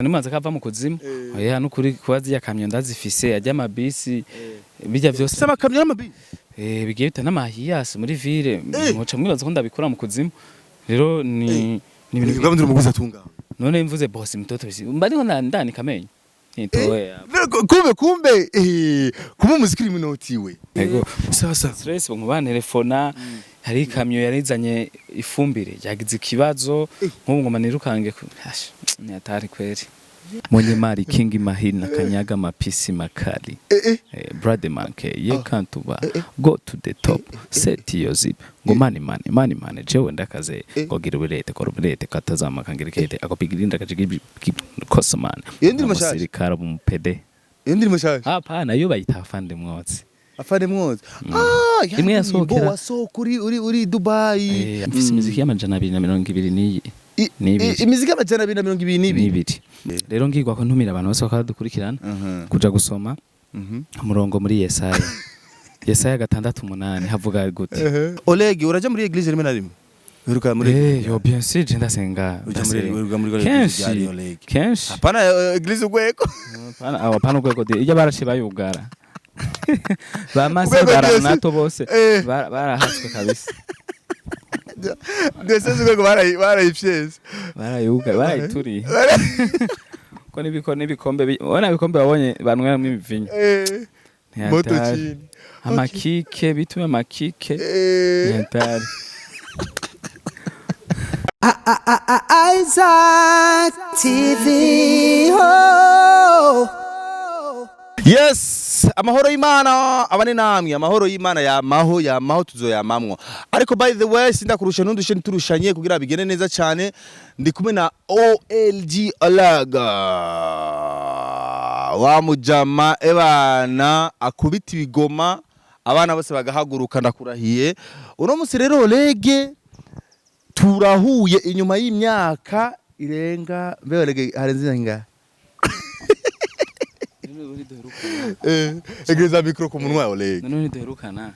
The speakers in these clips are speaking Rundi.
Nimaze kava mu kuzimu. Oya, nukuri kuba zirya kamyo ndazifise, ajya amabisi, bijya vyose. Saba kamyo n'amabisi. Bigiye bita n'amahiyasi muri ville, muca mwibaza ko ndabikora mu kuzimu. Rero ni ibintu. Ubwo ndi umuguzi atunga. None mvuze boss mtoto bisi mba ndiko ndanika amenyo nitowe. Kumbe kuba umuziki uri minoti we. Yego. Sasa. Stress ngo bantelefona, hari ikamyo yarizanye ifumbire yagize ikibazo, nk'ubu ngo manirukange Ash, ni hatari kweli. Mwenye mali kingi mahina kanyaga mapisi makali. Brother manke ye kantuba go to the top, set your zip ngo money money money money, jewe ndakaze ngo gira ubirete kora ubirete katazama kangira kete akopigirinda kajigi kosa man. Iyo ndirimbo nshasha? Umusirikare umupede. Iyo ndirimbo nshasha? Hapana, yo bayita Afande Mwotsi. Afande Mwotsi, ah. Imwe yasohokera- Wasohoka uri Dubai. Mfise imiziki y'220 n'iyi n'ibiri. Imiziki y'222. N'ibiri. Rero ngirwa ko ntumira abantu bose bakadukurikirana kuja gusoma umurongo muri Yesaya, Yesaya 6:8, havuga gute? Oleg, uraja muri église rimwe na rimwe? Uheruka muri Yo, bien sûr, je ndasenga. Uja muri Ndasenga. Uheruka muri église Kenshi. ryari, Oleg? Kenshi. Hapana, église Ugweko. Hapana, aho hapana Ugweko de ijya barashe bayugara ba mase Ugweko baranato bose barahatswe kabisa. Ndetse Ugweko barayifyese. Barayugara, barayituriye ko n'ibikombe ubona ibikombe babonye banywamo imivinyo. Moto Ntihatari. chini. Amakike bitume amakike. Ntihatari. Isaac TV. Oh. Yes, amahoro y'Imana abane namwe, amahoro y'Imana yamaho yamaho tuzoyamamwo. Ariko by the way, sindakurusha ntundushe nturushanye kugira bigende neza cyane. Ndi kumwe na OLG Olaga. Wa mujama ebana akubita ibigoma abana bose bagahaguruka, ndakurahiye. Uno musi rero Olege turahuye inyuma y'imyaka irenga, mbe Olege harenze ingahe? Egereza micro ku munwa, Oleg. None duherukana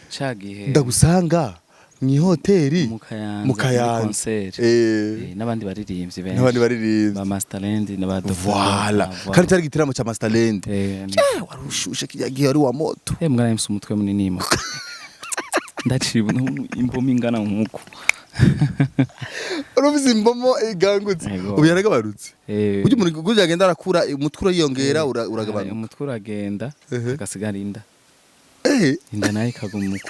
ca gihe Ndagusanga mw'ihoteli mu Kayanza mu muri Kayanza. concert. N'abandi baririmbyi benshi. N'abandi baririmbyi. Ba Masterland na ba Dr. Voilà. Kandi cyari igitaramo ca Masterland. Wari ushushe kijya gihe, wari wa moto. Mwana mfise umutwe munini mo. Ndaciye imbomi ingana nkuko. Urumvise imbomo igangutse. Yego. Ubu yaragabarutse. Burya umuntu uko agenda arakura, umutwe uriyongera, uragabanuka. Umutwe uragenda, hagasigara inda. Inda nayo ikaguma uko.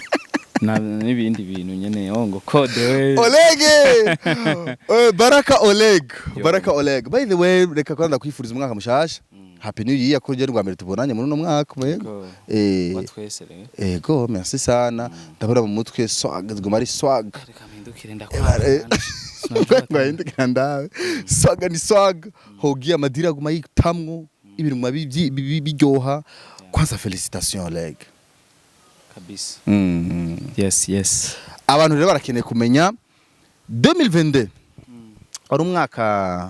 N'ibindi bintu nyene ngo kode we. Olege! Baraka Oleg. Yo. Baraka Oleg. By the way, reka kwanza kwifuriza umwaka mushasha. Happy New Year, ko rwa mbere tubonanye muri uno mwaka mwego. Yego. Wa twese rero. Ego, merci sana. Ndabona mu mutwe swag, ziguma ari swag. Reka mpindukire ndakora. Ngahindukira ndawe. Swag ni swag. Hogi amadira aguma yitamwo, ibintu guma biryoha. Kwanza félicitations, Oleg. Kabisa. Yes. Abantu rero barakeneye kumenya 2022 wari umwaka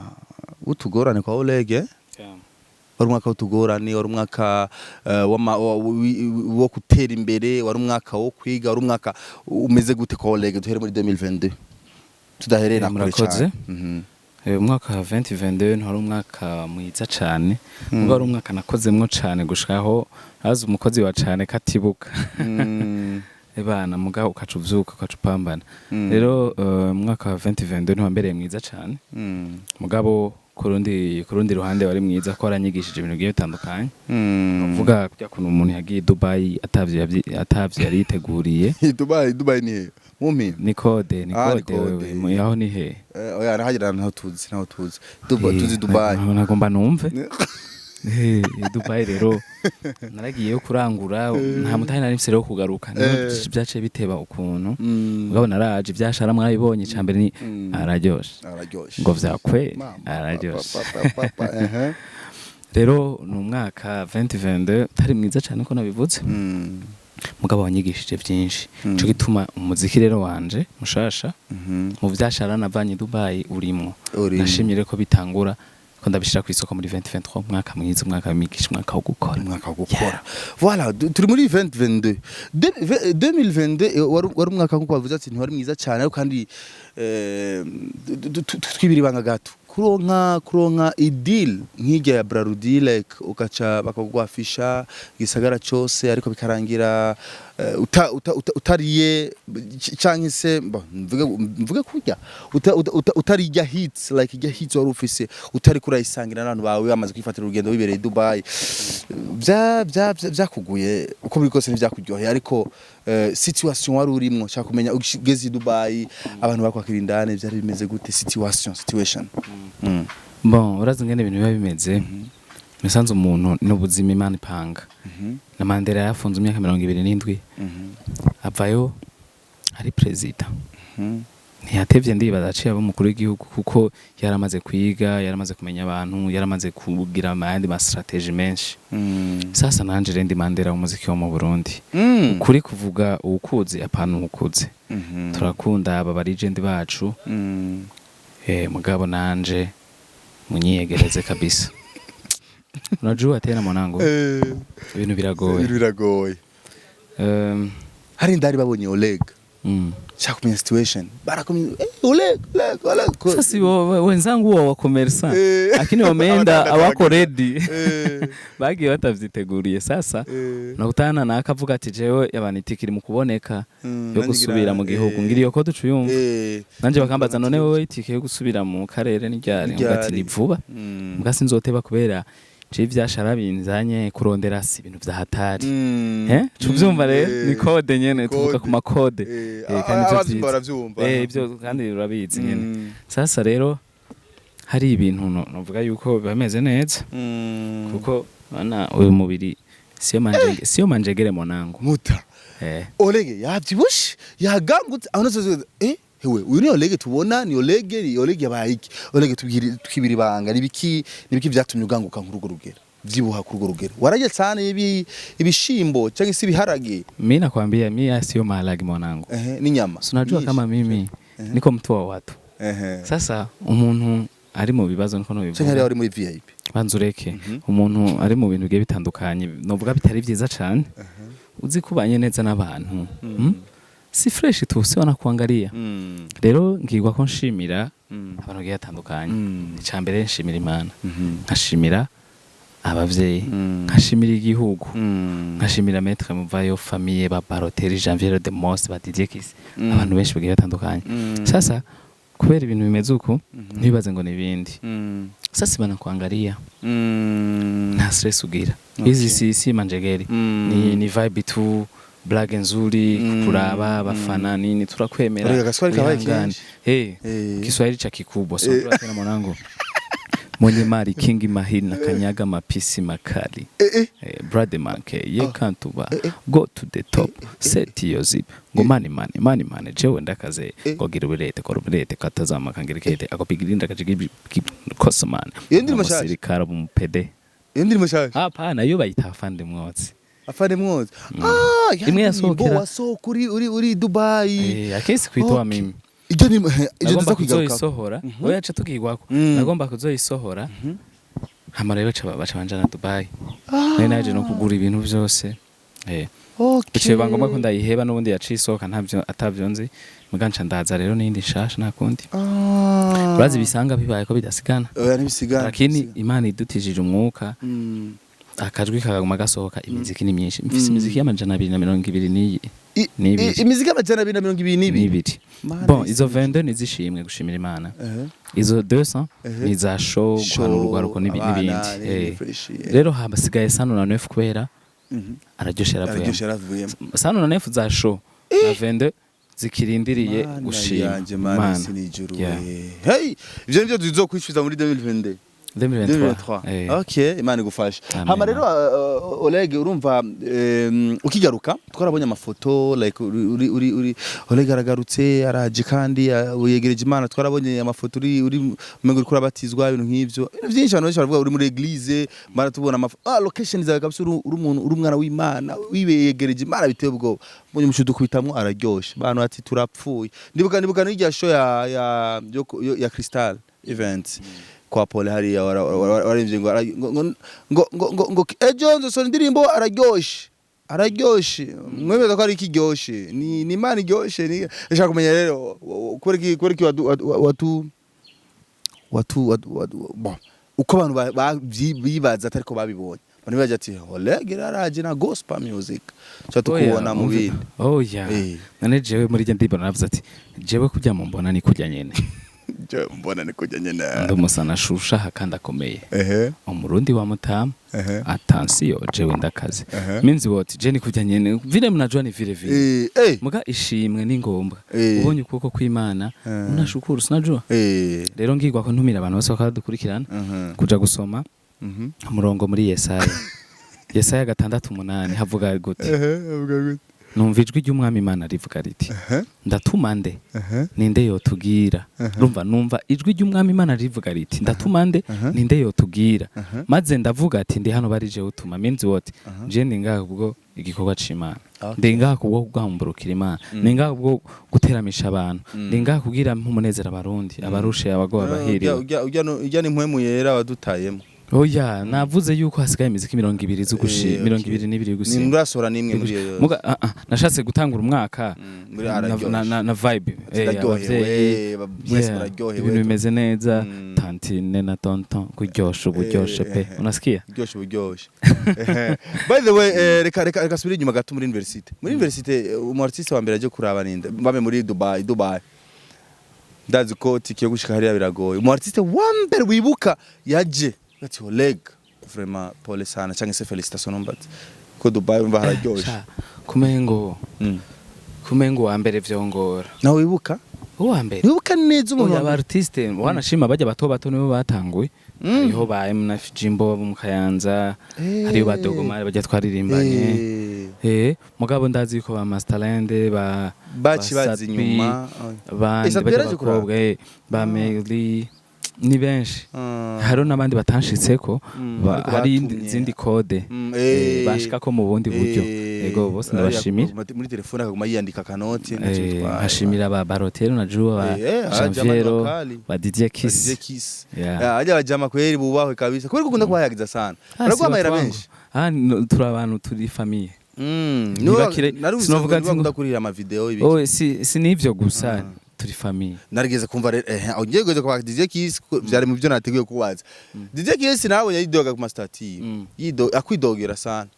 w'utugorane kwa Oleg, eh? Yeah. Wari umwaka w'utugorane, wari umwaka wo gutera imbere, wari umwaka wo kwiga, wari umwaka umeze gute kwa Oleg? Duhere muri 2022 tudahereye na kure Murakoze. cyane. Umwaka wa 2022 ntwari umwaka mwiza cane, ubwo ari umwaka nakozemwo cane gushikaho azi umukozi wa cane katibuka. Ebana muga ukaca uvyuka ukaca upambana. Rero umwaka wa 2022 ntiwambereye mwiza cane, mugabo ku rundi ruhande wari mwiza ko waranyigishije ibintu bigiye bitandukanye. Uvuga kujya kuntu umuntu yagiye i Dubai atavyo yari yiteguriye. Dubai, Dubai ni he? Mumpi. Ni code, ni Ah, ni code wewe. code. Aho ni he? Oya, nahagera ntaho tuzi, ntaho tuzi. Dubai, tuzi Dubai. Nagomba numve. Dubai rero naragiyeyo kurangura, nta mutahe nari mfise rero kugaruka. Niho vyaciye biteba ukuntu. Mugabo naraje, ivyashara mwabibonye, icambere ni araryoshe. Araryoshe. Ngo vyakweri. Mama, Araryoshe. pa, pa, pa, pa, ehe. Rero ni umwaka 2022 utari mwiza cyane ko nabivuze, mugabo wanyigishije byinshi. Nico gituma umuziki rero wanje mushasha mu vyashara navanye Dubai urimwo. Urimwo. Nashimye rero ko bitangura ko ndabishira ku isoko muri 2023, umwaka mwiza, umwaka w'imigisha, umwaka wo gukora. Umwaka wo gukora. Voilà, turi muri 2022. 2022 wari umwaka, nkuko bavuze ati ntiwari mwiza cyane, ariko kandi twibira ibanga gato. Kuronka i deal nk'irya ya Brarudi, like ugaca bakagwafisha igisagara cose, ariko bikarangira utariye canke se bo, mvuge kurya utarirya hits, like irya hits wari ufise utari kurayisangira n'abantu bawe bamaze kwifatira urugendo wibereye i Dubai, vyakuguye uko biri kose ntivyakuryoheye. Ariko situation wari urimwo, nshaka kumenya ugeze i Dubai abantu bakwakira indani vyari bimeze gute? Situation. Bon, urazi ingene ibintu biba bimeze. Misanzu umuntu n'ubuzima Imana ipanga. Na Mandela yafunze imyaka 27, avayo ari perezida. Ntiyatevye, ndibaza aciye aba umukuru w'igihugu, kuko yaramaze kwiga, yaramaze kumenya abantu, yaramaze kugira ayandi ma stratégies menshi. Sasa nanje rero ndi Mandela w'umuziki wo mu Burundi. Kuri kuvuga uwukuzi apana uwukuze. Turakunda aba ba legend bacu. Mugabo nanje munyiyegereze kabisa. Unajua tena mwanangu, ibintu biragoye. Ibintu biragoye. Hari indari babonye Oleg. Nshaka kumenya situation barakumenya, Oleg, Oleg, Oleg. Sasa wenzangu wa commerçant, lakini wameenda abadandaza awako bagenda. ready. Bagiye batavyiteguriye. Sasa nakutana na akavuga ati jewe yabana itike iri mu kuboneka yo gusubira mu gihugu, ngira iyo code ucuyumva. Nanje bakambaza, none wowe itike yo gusubira mu karere ni ryari? Nvuga ati Ni ni vuba. Mbwa sinzoteba kubera je ivyashara binzanye kurondera si ibintu vya hatari. Tuvyumva rero ni code nyene tuvuga Code. ku ma code. Kandi ivyo abavyumva vyiza. Baravyumva. Ibyo kandi urabizi nyene. Sasa rero hari ibintu novuga yuko biba bimeze neza, kuko bana uyu mubiri siyo manjege, siyo manjegere mwanangu. Muta. Olege yavyibushe, yagangutse aho nose. Hewe, uyu ni Olege tubona? Ni Olege, ni Olege yabaye iki? Olege, tubwire, twibira ibanga, nibiki vyatumye uganguka nk'urugo rugero, vyibuha kuri urwo rugero? Wararya cyane ibishimbo cyangwa se ibiharage? Mi nakwambia, mi sio maharage mwanangu. Ehe, n'inyama. Si unajua Nyinshi. kama mimi niko mtu wa watu. Sasa umuntu ari mu bibazo niko Canke nobivuga. hariya wari muri VIP? Banza ureke, umuntu ari mu bintu bigiye bitandukanye novuga bitari vyiza cane, uzi kubanye neza n'abantu, Si fresh tu, si wanakuangalia. Rero ngirwa ko nshimira abantu bagiye batandukanye. Icya mbere nshimira Imana, nkashimira abavyeyi, nkashimira igihugu, nkashimira Maître Muvayo, famille ba Baroteri, Janvier de Mos, ba Didier Kisi, abantu benshi bagiye batandukanye. Sasa kubera ibintu bimeze uku, ntibibaze ngo nibindi. Sasa banakuangalia, nta stress ugira. Hizi si manjegeri, ni vibe tu, blague nzuri, kukuraba abafana nini, turakwemera. Urega Kiswahili kabaye Wihangane. kenshi. Hey, Kiswahili cha kikubwa so tena mwanangu, mwenye mali kingi mahili na kanyaga mapisi makali. Brother manke ye kantuba go to the top, set your zip ngo money money money money, jewe ndakaze ngo gira ubirete kora ubirete katazama kangira kete akopigirinda kajigi kosa man. Iyo ndirimbo nshasha? Umusirikare umupede. Iyo ndirimbo nshasha? Hapana, iyo bayita afande mwotsi. Afande mwozi, ah, ya Imwe ndirimbo yasohokera. wasohoka uri Dubai. Akesi kuitoa. Okay. Mimi Ibyo ni ibyo nagomba tuza kwigaruka. kuzoyisohora, oya, aca tugigwako. Nagomba kuzoyisohora, hama rero baca banjana Dubai. Nari naje no kugura ibintu vyose. Biciye biba ngombwa ko ndayiheba, n'ubundi yaciye isohoka ntavyo atavyo nzi, muga nca ndaza rero n'iyindi nshasha, nta kundi. Urazi bisanga bibaye ko bidasigana. Oya, ntibisigana. Lakini Imana idutijije umwuka, akajwi kaguma gasohoka, imiziki ni myinshi. Mfise imiziki y'222 n'iyi n'ibiri. Imiziki 222? N'ibiri. Mana Bon, isi. izo 22 nizishimwe gushimira Imana. Izo 200 ni za show, Show, guhanura urwaruko abana, n'ibindi. n'ibindi fresh, yeah. Rero hasigaye cent nonante-neuf kubera araryoshe yaravuyemo. Araryoshe yaravuyemo. Cent nonante-neuf za show na 22 zikirindiriye Mana gushima yanje, Mana Imana. isi n'ijuru. Yeah. We. Hey, ivyo nivyo tuzokwishyuza muri 2022? 2023. 2023. Okay, Imana igufashe. Amen. Hama rero Oleg, urumva ukigaruka twarabonye amafoto, like uri Oleg aragarutse, araje kandi yegereje Imana. Twarabonye amafoto uri umengo uriko urabatizwa, ibintu nk'ivyo, ibintu byinshi. Abantu benshi baravuga uri muri église, mara tubona amafoto, location zawe kabisa, uri umuntu, uri umwana w'Imana wibeyegereje Imana biteye ubwoba. Mbonye umushudu kubitamwo araryoshe, bantu ati turapfuye. Ndibuka n'irya show ya Crystal Event kwa Pole hariya, waremvye ngo ngo ngo ngo ngo ejo nzosora indirimbo araryoshe, araryoshe. Mwemeza ko ari ikiryoshe, ni Imana iryoshe. Ni ndashaka kumenya rero kubera iki watu Watu bon, uko abantu bibaza atariko babibonye, abantu bibaza ati Oleg yaraje na gospel music, cyo tukubona mu bindi. Oya. None jewe muri rya ndirimbo naravuze ati jewe kurya mumbona ni kurya nyene. Je mbona ni kujya nyene. Ndi umusana ashushaha kandi akomeye. Umurundi wa mutamu. Attention, jewe ndakaze. Means what? Je ni kurya nyene, vile mnajua ni vile vile. Muga ishimwe ni ngombwa. Ubonye ukuboko kw'Imana, unashukuru, sinajua. Rero ngirwa ko ntumira abantu bose bakadukurikirana kuja gusoma umurongo muri Yesaya, Yesaya 6:8, havuga gute? Avuga gute? Numva ijwi ry'Umwami Imana rivuga riti: "Ndatuma nde? Ninde yotubwira?" Urumva, numva ijwi ry'Umwami Imana rivuga riti: "Ndatuma nde? Ninde yotubwira?" Maze ndavuga ati: "Ndi hano, barije utuma." Means what? Je ndi ngaha kubwo igikorwa c'Imana. Ndi ngaha kubwo kugamburukira Imana, ndi ngaha kubwo guteramisha abantu, ndi ngaha kugira nk'umunezero Abarundi, abarushe, abagowe, abahiriwe. Ujya ni mpwemu yera wadutayemo. Oya, navuze yuko hasigaye imiziki 20 z'ugushi 22 Ni gusimba. Murasora nimwe muri iyo yose. Muga nashatse gutangura umwaka Muri na, araryoshe. na vibe. Ndaryohewe, abavyeyi, mwese yeah, muraryohewe. Ibintu bimeze neza. Tantine na tonton, kuryosha uburyoshe pe. Unasikia? Uryoshe uburyoshe. By the way, reka subire inyuma gato muri university. Muri university, umu artiste wa mbere aje kuraba ninde? Mbame muri Dubai, Dubai. Ndazi ko tike yo gushika hariya biragoye. Umu artiste wa mbere wibuka yaje ati: "Oleg, vraiment pole sana," cyangwa se "Félicitations," numbatse ko Dubai umva hararyoshe. Sha, kumengo wa mbere vyongora. Nawe wibuka? Uwa mbere. Wibuka neza umuntu Oya, wa mbere? Aba artiste wanashima bajya bato bato nibo batanguye. Hariho ba MNF Jimbo bo mu Kayanza, hariho ba Dogomari bajya twaririmbanye. Mugabo ndazi yuko ba Masterland ba Baci ba bazi Sadbi, inyuma. bandi Sadbi bajya yaraje kuraba? bakobwa, ba Meli ni benshi. Hariho n'abandi batanshitseko, Ariko hari batumye. izindi code bashikako mu bundi buryo. Ego, bose Hariya ndabashimira. muri telefone akaguma yiyandika akanoti, ntacyo bitwaye. Nkashimira ba Barotero na Juwa, ba Janviero Janviero, bakali. ba Didier Kiss. Didier Kiss. Yeah. Yeah, ajya bajama kweri bubahwe kabisa. Kubera ko ukunda kubayagiza sana. Ah, Baraguha si amahera watu wangu. menshi. Ah, no, turi abantu, turi famille. Narumvise Sinovuga ngo ati ngo- bakunda kurira ama video ibi. Oh, si nivyo gusa, turi famille. Narigeze kumva rero ngiye kugeza kwa DJ Kiss ko vyari mu byo nateguye kubaza. DJ Kiss nawe yayidoga ku ma status. Yido akwidogera sana.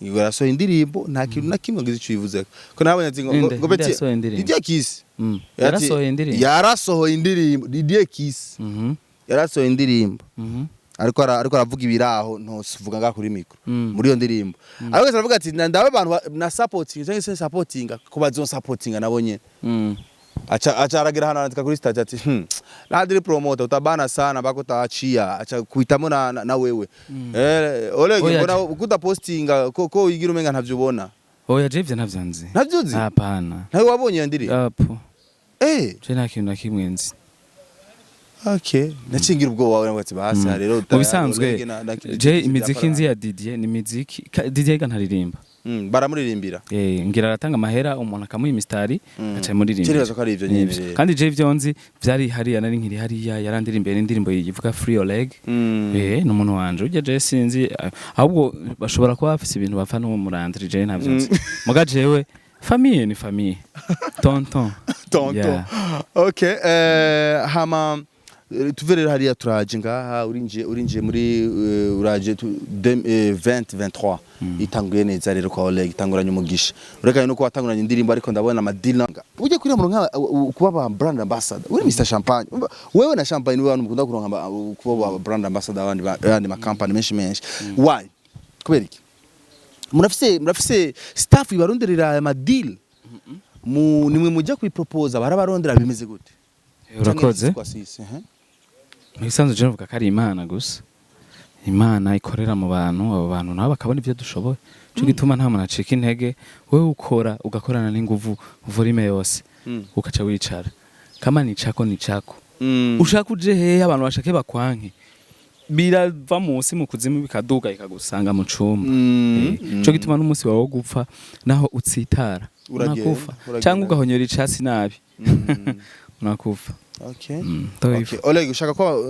Ngo yasohoye indirimbo, nta kintu na kimwe ngize ico yivuzeko. Ko nabonye ati ngo Ninde? ngo Ninde beti yasohoye indirimbo? DJ Kiss. Yarasohoye indirimbo. Yarasohoye indirimbo DJ Kiss. Yarasohoye indirimbo. Ariko aravuga ibiraho ntosivuga ngaha kuri micro. Muri iyo ndirimbo ariko aravuga ati ndabe abantu na supporting cyangwa se supportinga ko bazon supportinga nabo nyene. Aca aragira hano arandika kuri stage ati nadiri promoter utabana sana bako taachia, aca kuitamo na wewe Oleg. Oya, Mbona ukuta postinga ko wigira umenga ntavyo ubona? Oya, je ivyo ntavyo nzi. Ntavyo uzi? Hapana. Ntawe wabonye iyo ndirimbo? Apo. Eh. Je nta kintu na kimwe nzi. Okay, nacingira ubwoba wawe ati basi rero Mu bisanzwe Oleg je imiziki nzi ya Didier ni imiziki Didier ga ntaririmba. Baramuririmbira. Ngira aratanga amahera, umuntu akamuha imistari, aca muririmbira. Kiribazo ko ari ivyo nyene Nivyo. rero. Kandi je ivyo nzi vyari hariya, nari nkiri hariya, yarandirimbiye n'indirimbo yivuga "Free Your Leg". Ni umuntu wanje urya, je sinzi, ahubwo bashobora kuba bafise ibintu bapfa n'uwo murandiri, je ntavyo nzi. Muga jewe famille ni famille, tonton. Tonton. Yeah. Okay, hama tuve rero hariya turaje ngaha, urinjiye muri uraje 2023 itanguye neza rero kwa Oleg, itanguranye umugisha urekanye nuko watanguranye indirimbo, ariko ndabona amadila ujye kuri muronka kuba ba brand ambassador, uri Mr Champagne, wewe na Champagne niwe bantu mukunda kuronka kuba ba brand ambassador abandi abandi ma company menshi menshi. Why? Kubera iki? Murafise staff ibaronderera aya ma deal mu nimwe mujya kuyiproposa, barabarondera, bimeze gute? Urakoze. Kwa sisi, eh? Mu bisanzwe je novuga ko ari Imana gusa, Imana ikorera mu bantu, abo bantu nabo bakabona ibyo dushoboye. Cyo gituma nta muntu acika intege. Wewe ukora, ugakorana n'inguvu volume yose, ukaca wicara kama ni chako ni chako. Ushaka uje hehe, abantu bashake bakwanke, birava munsi mu kuzimu bikaduga ikagusanga mu cumba. Cyo gituma n'umunsi wawe wo gupfa, naho utsitara, Uragenda, unakufa uragenda. cyangwa ugahonyora icasi nabi, unakufa. Okay. Ndo hivyo. Okay. Oleg, ushaka ko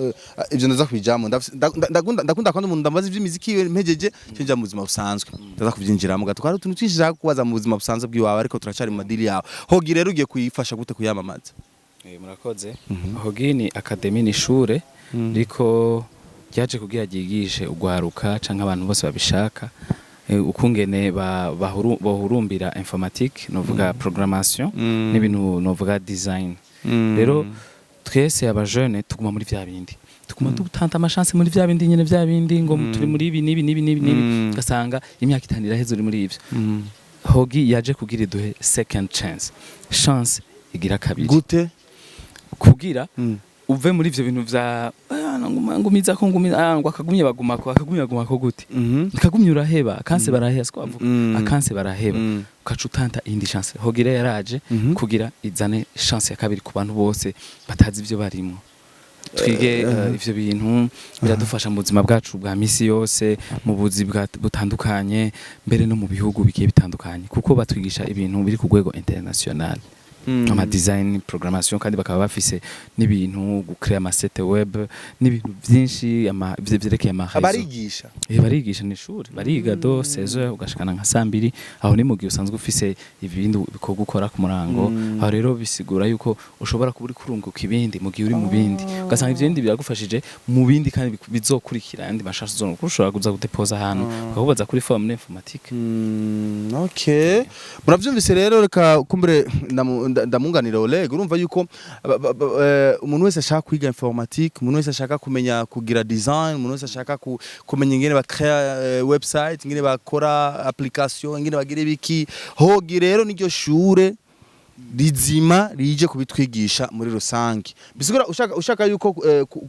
ibyo ndaza kubijamo, ndakunda kandi umuntu ndambaza iby'imiziki yiwe mpejeje cinjira mu buzima busanzwe, ndaza kubyinjiramo gato, hari utuntu twinshi nshaka kubaza mu buzima busanzwe bw'iwawe, ariko turacari mu ma deal yawe. Hogi rero ugiye kuyifasha gute kuyamamaza? Murakoze. Hogi ni academy, ni ishure riko ryaje kugira ryigishe ugwaruka canke abantu bose babishaka ukungene bohurumbira informatique, novuga programmation n'ibintu novuga design. Rero twese aba jeunes tuguma muri vya bindi, tuguma dutanta ama chances muri vya bindi nyene, vya bindi ngo turi muri ibi n'ibi n'ibi n'ibi n'ibi, ugasanga imyaka 5 iraheze uri muri ivyo. Hogi yaje kugira iduhe second chance, chance igira kabiri. Gute? Kugira uve muri ivyo bintu vya "Ah, ngumiza ko ngumiza, ngo akagumye bagumako, akagumye bagumako gute?" Akagumye uraheba, akanse baraheba, siko bavuga? Akanse baraheba. Ukaca utanta iyindi chance. Hogi rero yaraje kugira izane chance ya kabiri ku bantu bose batazi ivyo barimwo. Twige ivyo bintu biradufasha mu buzima bwacu bwa misi yose, mu buzi butandukanye, mbere no mu bihugu bigiye bitandukanye, kuko batwigisha ibintu biri ku rwego international, ama design, programmation, kandi bakaba bafise n'ibintu gucrea ama site web n'ibintu byinshi ama vyerekeye ama réseau. Abarigisha? Barigisha, ni ishuri, bariga de 16h ugashikana nka saa mbiri. Aho ni mu gihe usanzwe ufise ibindi bikorwa ukora ku murango. Aho rero bisigura yuko ushobora kuba uri kurunguka ibindi mu gihe uri mu bindi, ugasanga ivyo bindi biragufashije mu bindi kandi bizokurikira ayandi mashasha uzonka, kuko ushobora kuza gudepoza ahantu bakakubaza kuri forme informatique. Okay, muravyumvise rero. Reka kumbure ndamunganira Oleg. Urumva yuko umuntu wese ashaka kwiga informatique, umuntu wese ashaka kumenya kugira design, umuntu wese ashaka kumenya ingene bakrea website, ingene bakora application, ingene bagira ibiki, Hogi rero niryo shure rizima rije kubitwigisha muri rusange. Bisigura ushaka yuko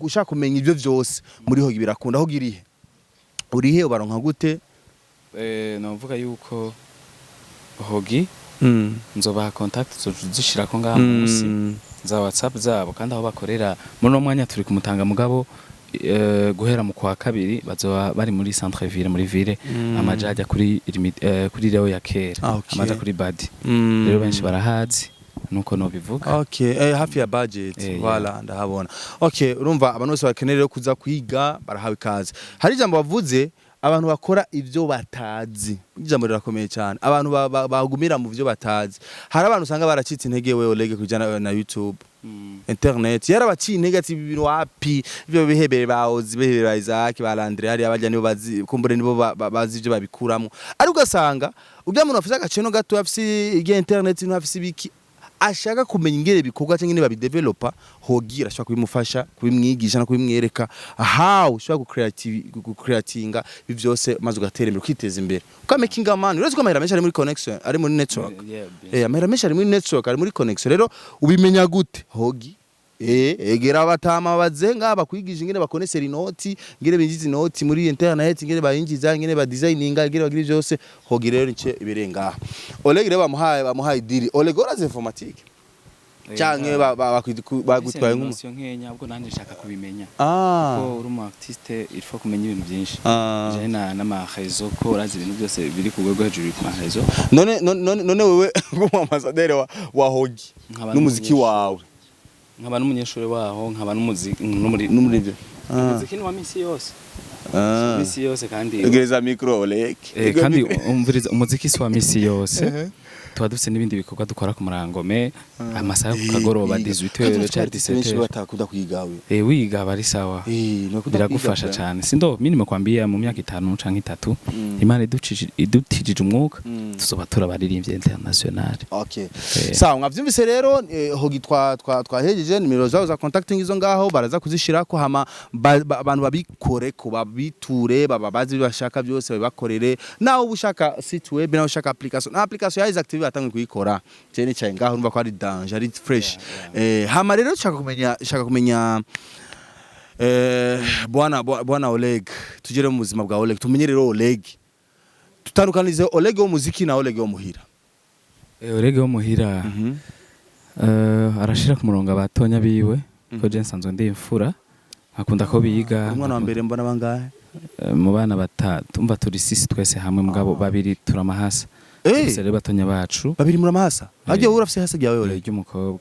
ushaka kumenya ivyo vyose muri Hogi birakunda. Hogi irihe? Urihe? Ubaronka gute? Novuga yuko Hogi nzobaha contact, zishirako ngaha munsi za WhatsApp zabo, kandi aho bakorera muri uno mwanya turi kumutanga, mugabo guhera mu kwa kabiri bazoba bari muri centre ville, muri ville, amaja ajya kuri kuri reo ya kera. Ah, okay. Amaja kuri badi rero benshi barahazi, nuko nobivuga. Okay, hafi ya budget. Voilà, ndahabona. Okay, urumva abantu bose bakeneye rero kuza kwiga barahawe ikaze. Hari ijambo bavuze, abantu bakora ivyo batazi. Ijambo rirakomeye cyane. Abantu bagumira mu vyo batazi. Hari abantu usanga baracitse intege, wewe Oleg, kujana na YouTube. Internet yarabaciye intege, ati ibi bintu wapi, ivyo bihebere baozi, bihebere ba Isaac, ba Landry, hariya barya nibo bazi, kumbure nibo bazi ivyo babikuramo. Ariko ugasanga urya muntu afise agaceno gato, afise irya internet, afise ibiki, ashaka kumenya ingene bikorwa cyangwa ingene babidevelopa, Hogi arashobora kubimufasha, kubimwigisha no kubimwereka how ushobora gucreatinga ibi byose, maze ugatera imbere, ukiteza imbere, ukamakinga money. Uretse ko amahera menshi ari muri connection, ari muri network. Yeah, Amahera menshi ari muri network, ari muri connection. Rero ubimenya gute? Hogi. Egera abatama bazenga bakwigisha ingene bakonesera inoti, ingene binjiza inoti muri internet, ingene bayinjiza, ingene ba designinga, ingene bagira byose. Hogi rero nice ibirenga. Oleg rero bamuhaye deal. Oleg, urazi informatique canke bagutwaye nk'umu Notion nkenya, ubwo nanjye nshaka kubimenya, kuko uri umu artiste il faut kumenya ibintu byinshi bijanye n'ama réseau, ko urazi ibintu byose biri ku rwego hejuru ku ma réseau. None wewe nk'umu ambassadeur wa Hogi Nkaba n'umuziki n'umunyeshuri. wawe, Nkaba n'umunyeshuri waho, nkaba n'umuziki n'umuri n'umuri byo. Umuziki ni wa misi yose. Misi yose kandi. Egereza micro, Oleg. Kandi umviriza, umuziki si wa misi yose, tuba dufite n'ibindi bikorwa dukora ku murango, mais amasaha yo ku kagoroba 18h cyangwa Benshi 17h. batakunda kwiga we. Wiga aba ari sawa. Nokunda. Biragufasha cyane. Sindo minime kwambia mu myaka 5 canke 3, Imana idutijije umwuka, tuzoba turabaririmbye international. Okay. Sawa, mwavyumvise rero, Hogi twa twahejeje nimero zabo za contacting izo ngaho baraza kuzishirako, hama abantu babikore ko babiture, baba bazi ibyo bashaka byose babibakorere. Nawe uba ushaka site web, nawe ushaka application, na application ya Isaac TV batangiye kuyikora. Je nicaye ngaho urumva ko ari danger, ari fresh. Hama rero shaka kumenya bwana Oleg, tugere mu buzima bwa Oleg, tumenye rero Oleg, tutandukanize Oleg wo muziki na Oleg wo muhira. Oleg wo muhira arashira ku murongo abatonya biwe, ko je nsanzwe ndi imfura, nkakunda ko biga. Umwana wa mbere mbona bangahe? Mu bana batatu, umva, turi sisi twese hamwe, mugabo babiri turamahasa. Twese rero batonya bacu. Babiri muramahasa? Hagiye urafise hasa ryawe, Oleg? Ry'umukobwa.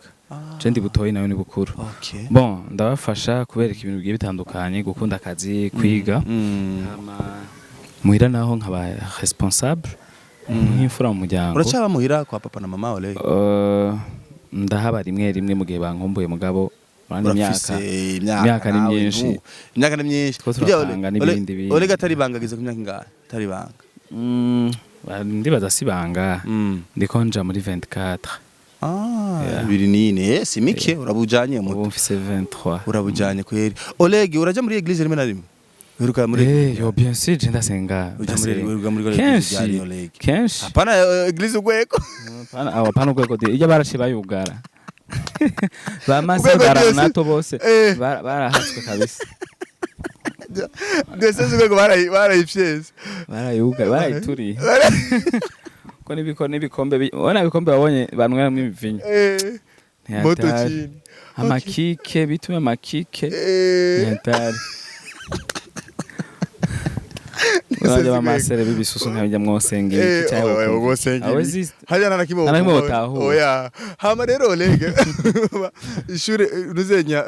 Je ndi butoyi, nawe ni bukuru. Bon, ndabafasha kubereka ibintu bigiye bitandukanye, gukunda akazi, kwiga. Hama muhira naho nkaba responsable nk'imfura mu muryango. Uracaba muhira kwa papa na mama, Oleg? Ndahaba rimwe rimwe mu gihe bankumbuye, mugabo urandi Urafise imyaka imyaka ni nawe, myinshi. Imyaka ni myinshi. Two Burya turapanga n'ibindi bindi. Oleg atari ibanga ageze ku myaka ingahe atari ibanga? Ndibaza si ibanga, ndiko nja muri 24. Ah, Yeah. 24, si mike, urabujanye Ubu muto. mfise 23. Urabujanye kweri. Oleg, uraja muri église rimwe na rimwe? Uheruka muri Yo, bien sûr, je ndasenga. Uja muri Ndasenga. uheruka muri Kenshi. église ryari, Oleg? Kenshi. Hapana, église ugweko. Hapana, aho hapana urwego ijya baraciye bayugara bamaze Urwego baranato bose barahatswe kabisa. Ndetse urwego barayifyese. Barayugara, barayituriye ko n'ibikombe ubona ibikombe babonye banyweramo imivinyo. Moto Ntihatari. chini. Amakike bitume amakike. Ntihatari. Urajya bamasere b'ibisusu nkabijya mwosenga ibiki cyangwa Oya, wokumva. wosenga Awe ibi. Hariya nta na kimwe Nta na kimwe wokumva. wotahura. Oya. Hama rero Oleg, ishure ruzenya,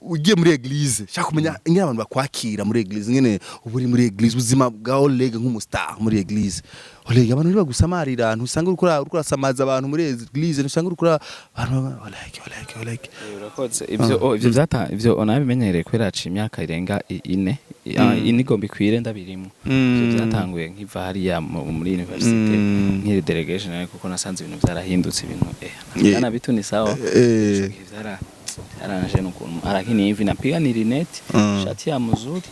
ugiye muri église, shaka kumenya ingene abantu bakwakira muri église, ingene uba uri muri église, ubuzima bwa Oleg nk'umustar muri église. Oleg, abantu ntibagusamarira? Ntusanga uriko urasamaza abantu muri église? Ntusanga uriko abantu Oleg, Oleg, Oleg? Urakoze. Ivyo ivyo vyata ivyo nabimenyereye kubera haciye imyaka irenga ine, ine igomba ikwire ndabirimo. Ivyo vyatanguye nkiva hariya muri université, nkiri delegation, ariko kuko nasanze ibintu vyarahindutse, ibintu na bitu ni sawa. Ico gihe vyaranje n'ukuntu lakini hivi napiga ni lunettes, shati ya mzuri,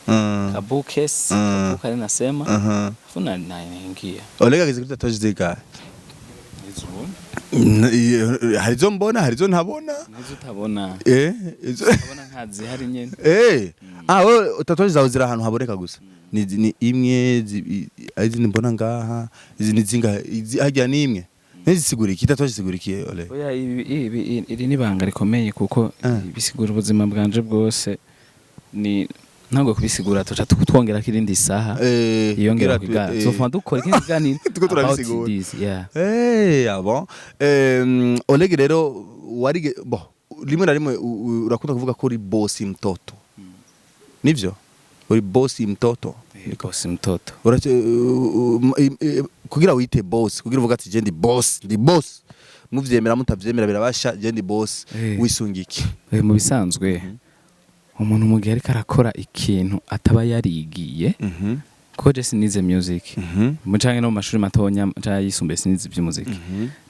kabukes, kabuka nasema, afu na naingia. Oleg ageze kuri tatouage zingahe? Nizo ubona. Hari izo mbona, hari izo ntabona. Nizo utabona. Izo utabona ntazihari nyene. Ah, wewe tatouage zawe ziri ahantu haboneka gusa. Ni imwe izindi mbona ngaha, izi ni zingahe? Izi harya ni imwe. Ntizisigura iki? Tatouage isigura iki, Ole? Oya, ibi iri ni ibanga rikomeye kuko bisigura ubuzima bwanje bwose. Ni ntabwo kubisigura tuca twongerako irindi saha iyongera kugira kuganira, tuzofuma dukora ikindi kiganiro Turiko about turabisigura. this, yeah. Ah bon. Oleg rero warige bo rimwe na rimwe urakunda kuvuga ko uri boss mtoto. Nivyo? Uri boss mtoto. Boss mtoto. Kugira wite boss, kugira uvuga ati je ndi boss, ndi boss. Muvyemera mutavyemera birabasha, je ndi boss. Wisunga iki? Mu bisanzwe umuntu mu gihe ariko arakora ikintu ataba yarigiye, kuko je sinize music mu canke no mu mashuri matonya canke yisumbuye sinize ivy'umuziki,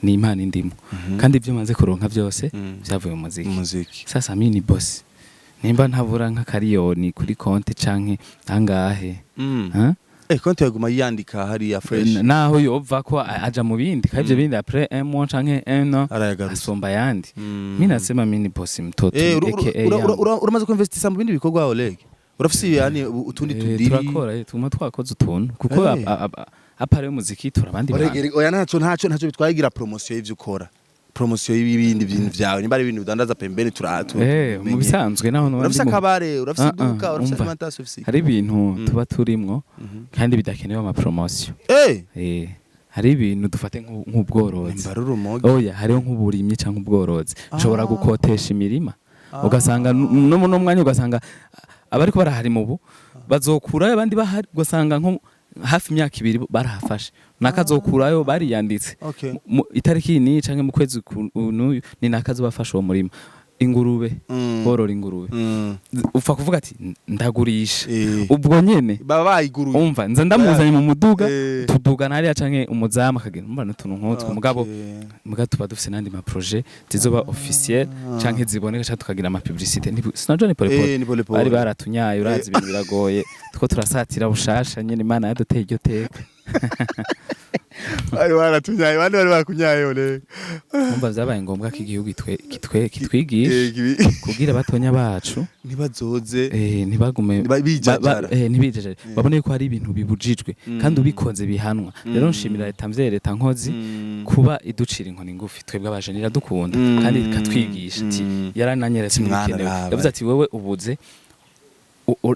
ni impano indimo, kandi ibyo maze kuronka byose vyavuye mu muziki. Muziki. Sasa mimi ni boss nimba ntabura nk'akariyoni kuri konti canke angahe. Ha? Konti yaguma yandika hariya fresh. Naho yova ko aja mu bindi, kandi ivyo bindi après un mois canke un an Arayagarutse. asomba ayandi. Mi nasema mi ni boss mtoto, aka Young. Uramaze kuinvestisa mu bindi bikorwa, Oleg? Urafise yani utundi tudiri? Turakora, tuguma twakoze utuntu kuko à part y'umuziki turabandi Oleg, bantu. oya, ntacyo bitwaye, promotion y'ivyo ukora. Promotion y'ibindi bintu vyawe, nimba ari ibintu udandaza pembeni turatu. Mu bisanzwe naho nuba Urafise ndi mu- akabare, urafise Ah, ah, iduka, urafise umva. alimentation, ufise iki? Hari ibintu tuba turimwo kandi bidakenewe ama promotion. Hari ibintu dufate nk'ubworozi. Nimba ari urumogi. Oya, hariho nk'uburimyi cyangwa ubworozi, ushobora gukotesha imirima ugasanga no mu mwanya ugasanga abariko baraharima ubu bazokurayo abandi bahari, ugasanga nko hafi imyaka 2 barahafashe nakazokurayo bariyanditse. Itariki iyi n'iyi canke mu kwezi n'uyu ni nakazobafasha uwo murima. Ingurube, borora ingurube, upfa kuvuga ati ndagurisha ubwo nyene. Baba bayiguruye. Umva, nza ndamuzanye mu muduga, tudugana hariya canke umuzamu akagenda, umva n'utuntu nk'utwo. Mugabo muga tuba dufise n'andi ma projet zizoba officiel canke ziboneka, canke tukagira ama publicité. Sinajo ni pole pole. Ni pole pole. Bari baratunyaye, urazi ibintu biragoye, two turasatira bushasha nyene Imana yaduteye iryo teka. Bari baratunyaye, bandi bari bakunyaye, Oleg. Umva, vyabaye ngombwa ko igihugu kitwigisha kugira batonya bacu ntibazoze ntibagume Bijajara. Ntibijajare, babone yuko hari ibintu bibujijwe kandi ubikoze bihanwa. Rero nshimira leta mvyeyi, leta nkozi, kuba iducira inkoni ngufi twebwe abajene, iradukunda kandi ikatwigisha ati yarananyeretse Mwana n'ibikenewe. raba. Yavuze ati wewe ubuze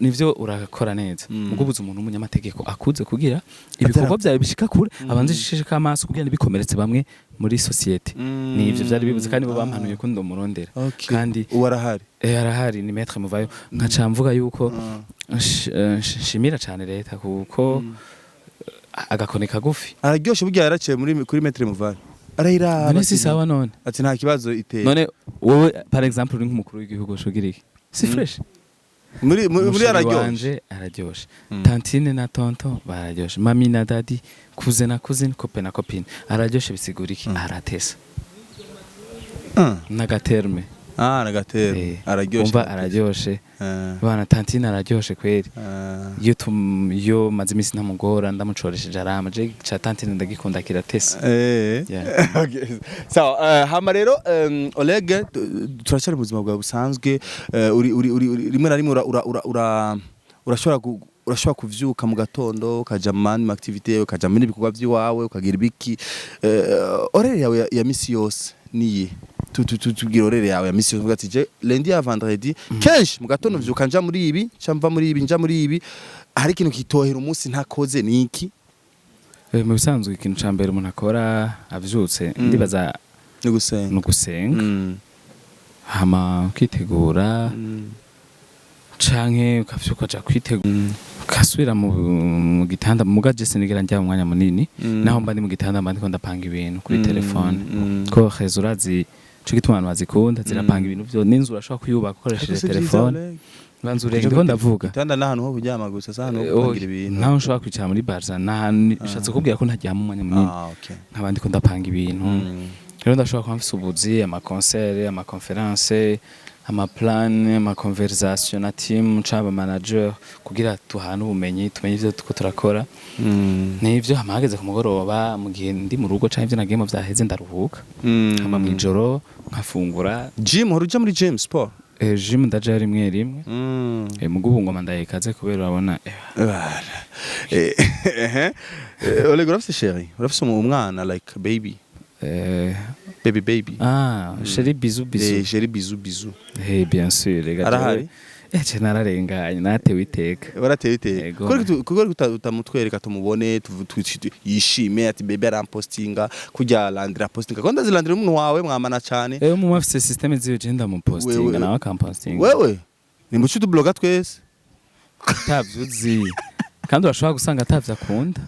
nivyo urakora neza, mugo ubuze umuntu w'umunyamategeko akuze kugira ibikorwa byawe bishika kure, abanze ishisheko amaso kugira ntibikomeretse bamwe muri société. Nivyo vyari bibuze, kandi bo bampanuye ko ndomurondera. Kandi uwo arahari. Arahari, ni maître Muvayo. Nkaca mvuga yuko nshimira cyane leta kuko agakoni kagufi. Araryoshe burya, yaraciye muri kuri maître Muvayo. Arayiraba. None si sawa none? Ati nta kibazo iteye. None wowe, par exemple, uri nk'umukuru w'igihugu, ushogira iki? Si fresh? Muri Umuchéri araryoshe. wanje araryoshe, tantine na tonton bararyoshe, mami na daddy, cousin na cousine, copain na copine araryoshe. Bisigura iki? Aratesa. N'agaterme. Ah, nagatera. Araryoshe. Umva, araryoshe. Bana, tantine araryoshe kweri. Iyo maze iminsi ntamugora, ndamucoresheje arama. Je ca tantine ndagikunda, kiratesa. Yeah. Okay. Sawa, hama rero Oleg, turacyari mu buzima bwawe busanzwe, uri rimwe na rimwe urashobora kuvyuka mu gatondo, ukaja mu mandi activité, ukaja muri ibikorwa by'iwawe, ukagira ibiki. Horaire yawe ya misi yose niye? Tubwire horaire yawe ya misi yose, uvuga ati je lundi ya vendredi kenshi mu gatondo mvyuka nja muri ibi, nca mva muri ibi, nja muri ibi, hari ikintu kitohera umunsi ntakoze, niki? Mu bisanzwe, ikintu ca mbere umuntu akora avyutse, ndibaza ni gusenga. Ni ugusenga, hama ukitegura, canke ukavyuka ukaja kwitegura, ugasubira mu gitanda. Muga je sinigera njya umwanya munini. Naho mba ndi mu gitanda, mba ndiko ndapanga ibintu kuri telefone, ko rezo, urazi ico gituma abantu bazikunda, zirapanga ibintu vyo n'inzu urashobora kuyubaka ukoresheje Ariko si vyiza, telefone. Oleg. Banza urenge, ndiko ndavuga. Gitanda n'ahantu ho kuryama gusa, si ahantu ho gupangira ibintu. Naho nshobora kwicara muri barza, n'ahantu nshatse kubwira ko ntaryama umwanya munini. Ah, okay. Nkaba ndiko ndapanga ibintu. Rero ndashobora kuba mfise ubuzi, amaconcert, amaconférence, amaplan, amaconversation na team canke aba manager, kugira tuhane ubumenyi, tumenye ivyo turiko turakora. Nivyo. Hama hageze ku mugoroba, mu gihe ndi mu rugo canke ivyo nagiyemo vyaheze, ndaruhuka. Hama mw'ijoro nkafungura. Gym, uhora uja muri gym, sport? Gym ndaja rimwe rimwe. Muga ubu ngoma ndayikaze kubera urabona Ehe. Oleg, urafise chérie? Urafise umwana, like baby? Baby baby. Ah, chérie, bisous bisous. Chérie, bisous bisous. Eh, bien sûr, rega. Arahari? Je nararenganye, natewe iteka. Warateye iteka. Yego. Kuko utamutwereka tumubone, yishime ati bébé arampostinga kurya Landry postinga, ko ndazi Landry umuntu wawe mwamana cyane. Mu mafise système ziwe, je ndamupostinga nawe akampostinga. Wewe ni muco tubloga twese. Atavyo uzi, kandi urashobora gusanga atavyo akunda.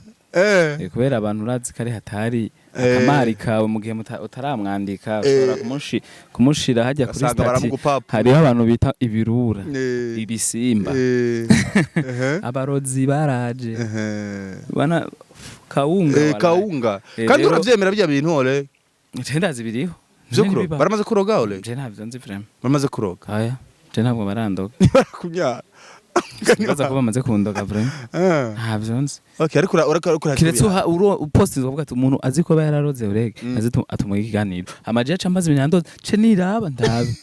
Kubera abantu urazi ko ari hatari. Akamari kawe mu gihe utaramwandika, ushobora kumushira hajya kuri Ugasanga statut. Baramugupapa. Hariho abantu bita ibirura, ibisimba, abarozi baraje, bana kawunga waraye. Kawunga. Kandi uravyemera bya bintu, Ole? Je ndazi biriho. Vyo None kuroga? ntibibaho. Baramaze kuroga, Ole? Je ntabyo nzi vraiment. Baramaze kuroga? Aya, je ntabwo barandoga. Barakunyara. Nibaza ko bamaze kundoga vraiment. Ntabyo nzi. Okay, ariko ura Kiretse upostinze ukavuga ati umuntu azi ko aba yararoze urege azi atumuha ikiganiro, amaje aca ambaza ibintu yandoze, ce niraba ndabe,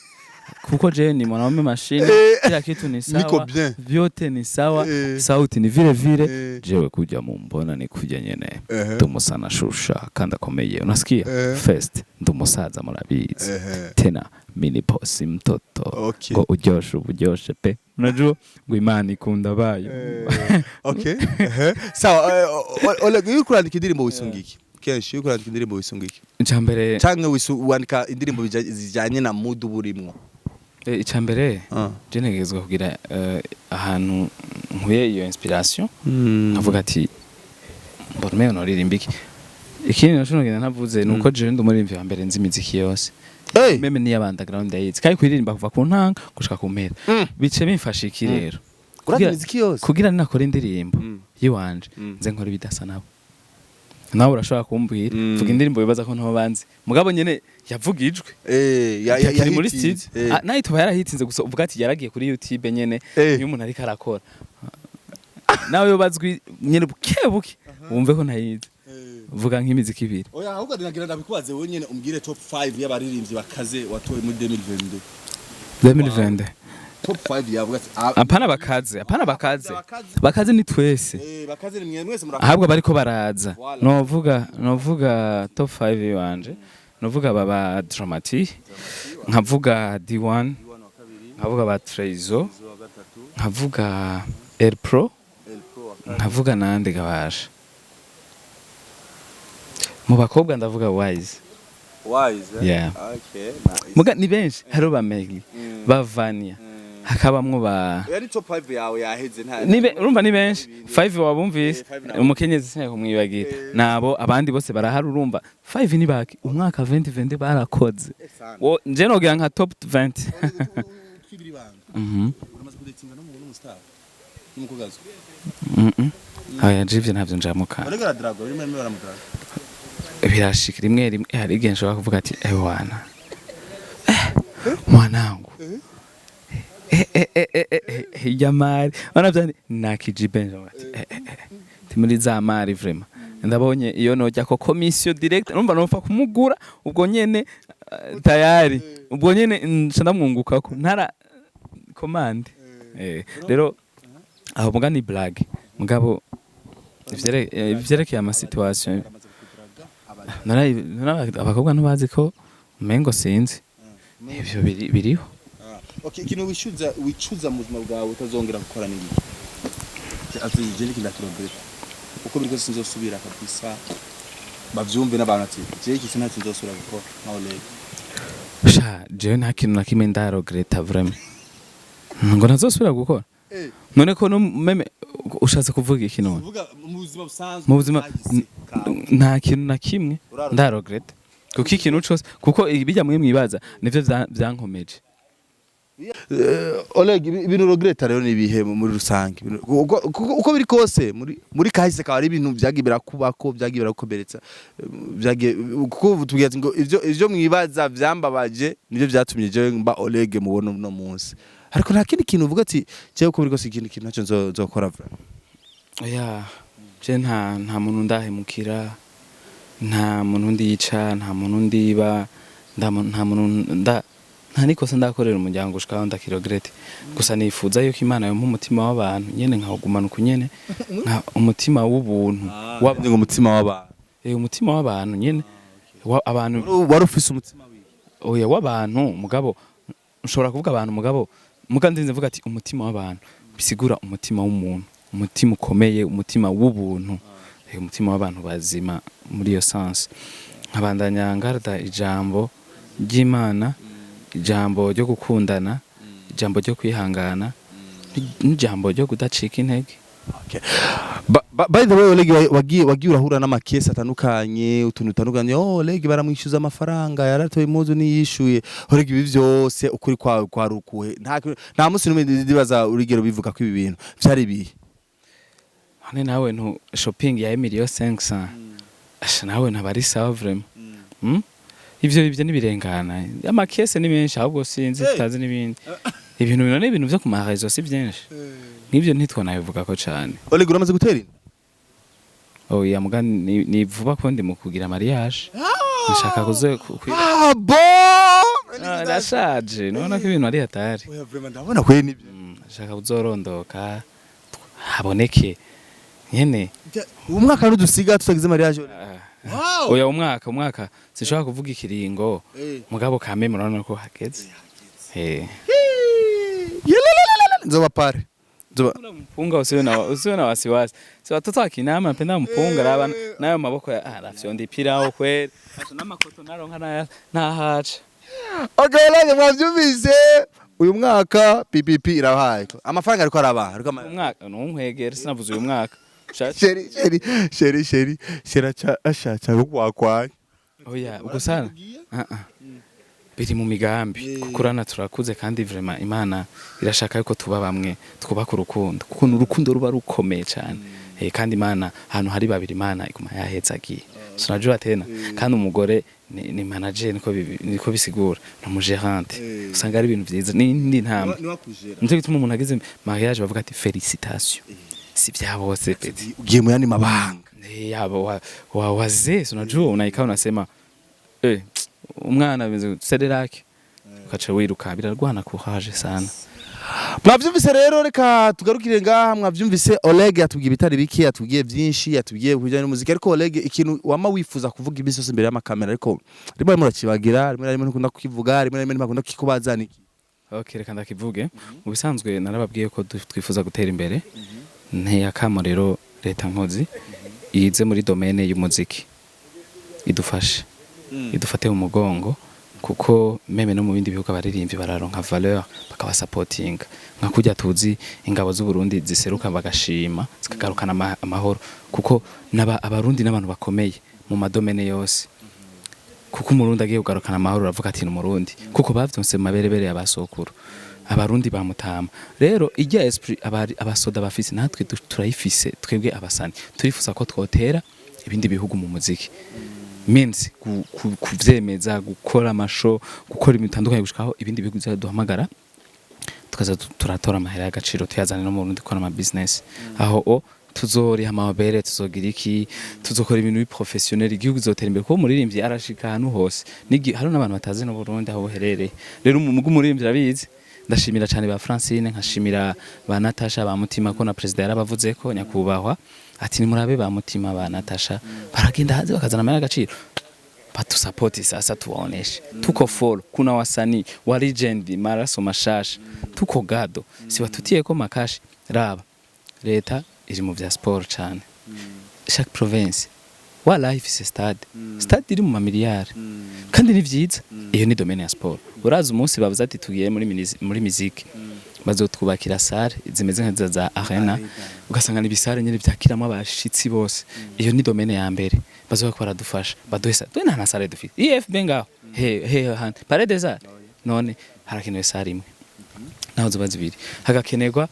kuko je ni mwanaume mashine. Kila kitu ni sawa. Niko bien. Vyote ni sawa. Sauti ni vile vile. Jewe kuja mumbona ni kuja nyene. Tumusana shusha kandi akomeye, unasikia? First ndumusaza, murabizi. Tena mini posi mtoto. Ngo uryoshe uburyoshe pe, unajua ngo Imana ikunda bayo. Okay. Sawa, Oleg, iyo uriko urandika indirimbo wisunga iki? Kenshi iyo uriko urandika indirimbo wisunga iki? Icambere Canke wandika indirimbo zijanye na mood uba urimwo? Icambere, je ntegerezwa kugira ahantu nkuye iyo inspiration, nkavuga ati mbona umengo noririmba iki. Ikindi naco nogenda ntavuze ni uko jewe ndi umuririmbyi wa mbere nzi imiziki yose. Hey! Même niyo underground ndayizi, kandi kuririmba kuva ku ntanga gushika ku mpera. Bice bimfasha iki rero? Urazi imiziki yose? Kugira ninakora indirimbo yiwanje, nze nkora ibidasa nabo. Nawe urashobora kumbwira, vuga indirimbo wibaza ko ntaho banzi, mugabo nyene yavugijwe. Ya Kiri muri yahitinze. studio. Ah, nayo tuba yarahitinze gusa, uvuga ati yaragiye kuri YouTube nyene. Iyo umuntu ariko arakora nawe yobazwi nyene buke buke, wumve ko ntayizi. Vuga nk'imiziki ibiri. Oya, ahubwo nagira ndabikubaze wowe nyene, umbwire top 5 y'abaririmbyi bakaze watoye muri 2022. 2022? Top 5 yavuga ati ah, Apana bakaze, apana bakaze. Bakaze. Bakaze ni twese. Bakaze ni mwe mwese murakaze. Ahabwo bariko baraza. Voilà. Novuga top 5 yiwanje, novuga baba Dramati, nkavuga D1, nkavuga ba Trezo, nkavuga Air Pro, nkavuga nande gabasha. Mu bakobwa ndavuga Wise. Wise, eh? Yeah. Okay, nice. Muga ni benshi, hariho ba Megli, ba Vania. Hakabamwo ba Oya, ni top 5 yawe yaheze, nta Nibe urumva ni benshi, 5 wabumvise. Five nabo. Umukenyezi sinari kumwibagira, nabo abandi bose barahari. Urumva 5 ni baki umwaka 2020 barakoze. Sana. Wo nje nogira nka top 20. Twibiri banga. Uramaze kudatinga no mu n'umustar n'umukobwa azwi? Mhm. Oya, jivyo ntavyo njamuka. Bariko baradragwa, rimwe rimwe baramudraga. Birashika rimwe rimwe. Hari igihe nshobora kuvuga ati: "Ewana, mwanangu, eh, ya mari wana vyani nakijibe." Njavuga ati: "Eh, muri za mari vraiment ndabonye iyo nojya ko commission direct, numva nopfa kumugura ubwo nyene, tayari ubwo nyene nca ndamwungukako ntara commande." Rero aho muga ni blague, mugabo ivyerekeye ama situation none abakobwa ntibazi ko umengo sinzi ivyo biriho. Okay, ikintu wicuza mu buzima bwawe utazongera gukora ni iki? Ati je niki ndakirombera uko biri kose sinzosubira kabisa, bavyumve n'abantu, ati je iki sinati nzosubira gukora nka Oleg. Sha, jewe nta kintu na kimwe ndaregretta vraiment ngo ntazosubira gukora. None ko no même ushatse kuvuga iki none? Uvuga mu buzima busanzwe. Mu buzima kahise kawe. Nta kintu na kimwe ndaregretta, kuko ikintu cose, kuko bijya mwe mwibaza nivyo vyankomeje. Oleg, ibintu regretta rero ni ibihe muri rusange? Uko biri kose muri kahise kawe ari ibintu vyagiye birakubako, vyagiye biragukomeretsa, vyagiye kuko tubwira ati ngo ivyo mwibaza vyambabaje nivyo vyatumye jewe mba Oleg mubona uno munsi, ariko nta kindi kintu uvuga ati jewe uko biri kose ikindi kintu ntacyo nzokora vraiment? Oya, je nta muntu ndahemukira, nta muntu ndica, nta muntu ndiba, nta muntu nda nta nikosa ndakorera umuryango gushikaho ndakiregrette. Gusa nifuza yuko Imana yompa umutima w'abantu nyene, nkawugumana uku nyene, nka umutima w'ubuntu ngo umutima w'abantu. Umutima w'abantu nyene, abantu. Wari ufise umutima wiwe? Oya, w'abantu, mugabo nshobora kuvuga abantu, mugabo muga ndinze mvuga ati umutima w'abantu bisigura umutima w'umuntu, umutima ukomeye, umutima w'ubuntu, umutima w'abantu bazima. Muri iyo sens nkabandanya ngarda ijambo ry'Imana, ijambo ryo gukundana, ijambo ryo kwihangana n'ijambo ryo kudacika intege. By the way, Oleg, wagiye urahura n'amakesi atandukanye, utuntu dutandukanye. Oh, Oleg baramwishyuza amafaranga yaratoye impuzu niyishyuye. Oleg, ibi byose ukuri kwawe kwari ukuhe? Nta munsi n'umwe ndibaza urigero bivuga ko ibi bintu vyari ibihe. None nawe ntu shopping ya emilio 500, asha nawe ntabari sawa vraiment. Ivyo nibirengana, amakese ni menshi ahubwo sinzi tutazi n'ibindi ibintu none ibintu vyo ku ma réseaux si byinshi nk'ivyo, ntitwanabivuga ko cane. Oleg, uramaze gutera inda? Oya, muga ni vuba ko ndi mu kugira mariage, nshaka kuzo Ah bon? Ndashaje, nubona ko ibintu ari hatari. Oya, vraiment ndabona kweri nibyo. Nshaka kuzorondoka haboneke nyene. Uyu mwaka ntudusiga tutagize mariage, Oleg. Wow. Oya, umwaka sinshobora kuvuga ikiringo, mugabo kame murabona ko hageze. Yelelelelele, nzoba pare. Nzoba Mpunga, usiwe na wasiwasi. Si watoto wa kinama napenda mpunga, raba nayo maboko ya rafyondi ipirawo kweli. Acho n'amakoto naronka naya ntahaca. Okay, Oleg, mwavyumvise, uyu mwaka PPP irabahaye amafaranga, ariko arabaha ariko Umwaka ntunkwegere, sinavuze uyu mwaka. Chéri, chéri, chéri, chéri, chéri, acha ashacha kwakwaye. Oya, gusa ah ah. Biri mu migambi kuko urana turakuze, kandi vraiment Imana irashaka yuko tuba bamwe, twubaka urukundo, kuko urukundo ruba rukomeye cyane. Kandi Imana ahantu hari babiri Imana iguma yahezagiye. Sinajua tena, kandi umugore ni manager, niko bisigura, ni umugérante. Usanga ari ibintu vyiza n'indi ntambwe. Niwakujera. Nico gituma umuntu agize mariage bavuga ati félicitations, si vya bose petit. Ugiye mu yandi mabanga. Yaba wa wazee, si unajua unaikaa unasema umwana ameze Cedric, ukaca wiruka birarwana, courage sana. Mwavyumvise rero, reka tugarukire ngaha. Mwavyumvise, Oleg yatubwiye ibitari bike, yatubwiye byinshi, yatubwiye kubijyanye n'umuziki. Ariko Oleg, ikintu wama wifuza kuvuga ibisi yose imbere y'amakamera, ariko rimwe rimwe urakibagira, rimwe na rimwe ntukunda kukivuga, rimwe na rimwe ntibakunda kukikubaza, niki? Okay, reka ndakivuge. Mu bisanzwe narababwiye ko twifuza gutera imbere. Nteye akamo rero leta nkozi ize muri domaine y'umuziki, idufashe, idufate mu mugongo. Kuko même no mu bindi bihugu abaririmbyi bararonka valeur, bakabasapotinga, nka kurya tuzi ingabo z'u Burundi ziseruka bagashima, zikagarukana amahoro, kuko naba Abarundi n'abantu bakomeye mu ma domaines yose. Kuko Umurundi agiye kugarukana amahoro, uravuga ati ni Umurundi, kuko bavyonse mu maberebere y'abasokuru, Abarundi bamutama. Rero irya esprit abasoda bafise, natwe turayifise. Twebwe abasani turifuza ko twotera ibindi bihugu mu muziki, means kuvyemeza, gukora ama show, gukora ibintu bitandukanye, gushikaho ibindi bihugu bizaduhamagara, tukaza turatora amahera y'agaciro, tuyazane no mu Burundi, gukora ama business. Aho o tuzoriha amabere, tuzogira iki, tuzokora ibintu bi professionnel, igihugu izotera imbere, kuko umuririmbyi arashika ahantu hose. Hari n'abantu batazi no Burundi aho buherereye. Rero umugu umuririmbyi arabizi. Ndashimira cyane ba Francine, nkashimira ba Natasha, ba Mutima, ko na president yarabavuze ko, nyakubahwa, ati nimurabe ba Mutima, ba Natasha, baragenda hanze bakazana amahera y'agaciro, batusapoti. Sasa tuwaoneshe tuko follow, kuna wasanii wa legend, maraso mashasha, tuko gado, si batutie ko makashi. Raba, leta iri mu vya sport cyane. Chaque province wala ifise stade, stade iri mu mamiliyari, kandi ni vyiza. Iyo ni domaine ya sport. Urazi umunsi bavuze ati tugiye muri musique, bazotwubakira salle zimeze nka za arena, ugasanga ni bisare nyene vyakiramo abashitsi bose. Iyo ni domaine ya mbere bazoba ko baradufasha, baduhe salle. Twe nta na salle dufite. IFB ngaho he he handi Palais des Arts. None harakenewe salle imwe, naho zoba zibiri. Hagakenerwa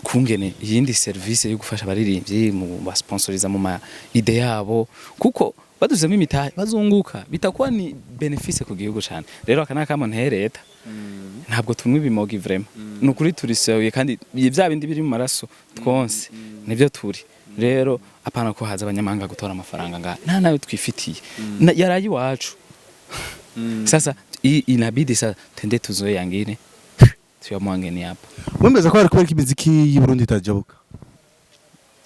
kungene iyindi service yo gufasha abaririmbyi mu basponsoriza mu ma idées yabo, kuko baduzemo imitahe bazunguka, bitakuwa ni bénéfice ku gihugu cyane. Rero aka nakamo ntere leta: ntabwo tunywa ibimogi, vraiment, ni ukuri turisoye, kandi bya bindi biri mu maraso twonse nibyo turi. Rero apana ko haza abanyamahanga gutora amafaranga ngaha, nta nayo twifitiye. Yaraye iwacu. Sasa inabidi sasa tende tuzoe yangine, tuyamwangeni hapa. Wemeza ko hari kubera ko imiziki y'u Burundi itajabuka?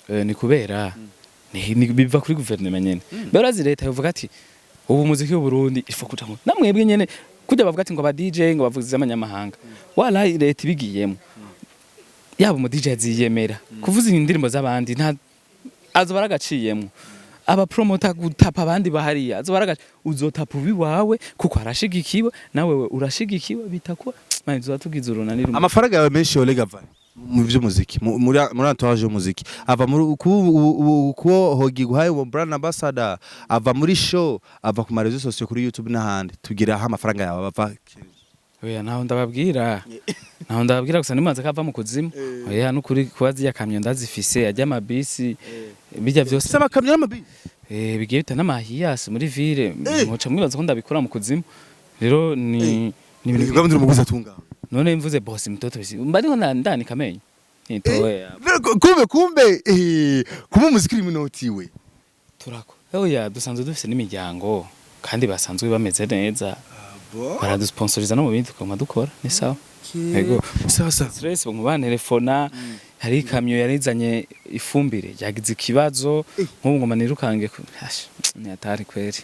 Ni kubera ni biva kuri guverinoma nyene. Mbere urazi leta yovuga ati ubu muziki w'u Burundi ifo kuja mu namwebwe nyene, kujya bavuga ati ngo aba DJ ngo bavuze abanyamahanga. Wala leta ibigiyemo, yaba umu DJ aziyemera kuvuza indirimbo z'abandi, nta azoba aragaciyemo. Aba promoter gutapa abandi bahariya, azoba aragaci uzotapa ubi wawe, kuko arashigikiwe, nawe we urashigikiwe, bitakuwa mani tuba tugize urunani rumwe. Amafaranga yawe menshi, Oleg, ava mu vy'umuziki, muri entourage y'umuziki, ava muri kubo Hogi guhaye uwo brand ambassador, ava muri show, ava ku ma réseaux sociaux, kuri YouTube n'ahandi. Tugira aho amafaranga yawe ava? Oya, ntaho ndababwira, ntaho ndababwira, gusa nimaze kava mu kuzimu. Oya, nukuri kuba zirya kamyo ndazifise, ajya amabisi, bijya vyose. Saba kamyo n'amabisi? Eh, bigiye bita n'amahiyasi muri ville, muca mwibaza ko ndabikora mu kuzimu. Rero ni ibintu. Ni ndi umuguzi atunga. None mvuze boss mtoto bisi mba ndiko ndanika amenyo nitoya. Kumbe kuba umuziki uri munotiwe. Turako, oya, dusanzwe dufise n'imiryango kandi basanzwe bameze neza, baradusponsoriza no mu bindi tukaguma dukora, ni sawa. Yego. Sawa sawa. Stress ngo bantelefona, hari ikamyo yarizanye ifumbire yagize ikibazo, nk'ubu ngo manirukange Ash, ni hatari kweri.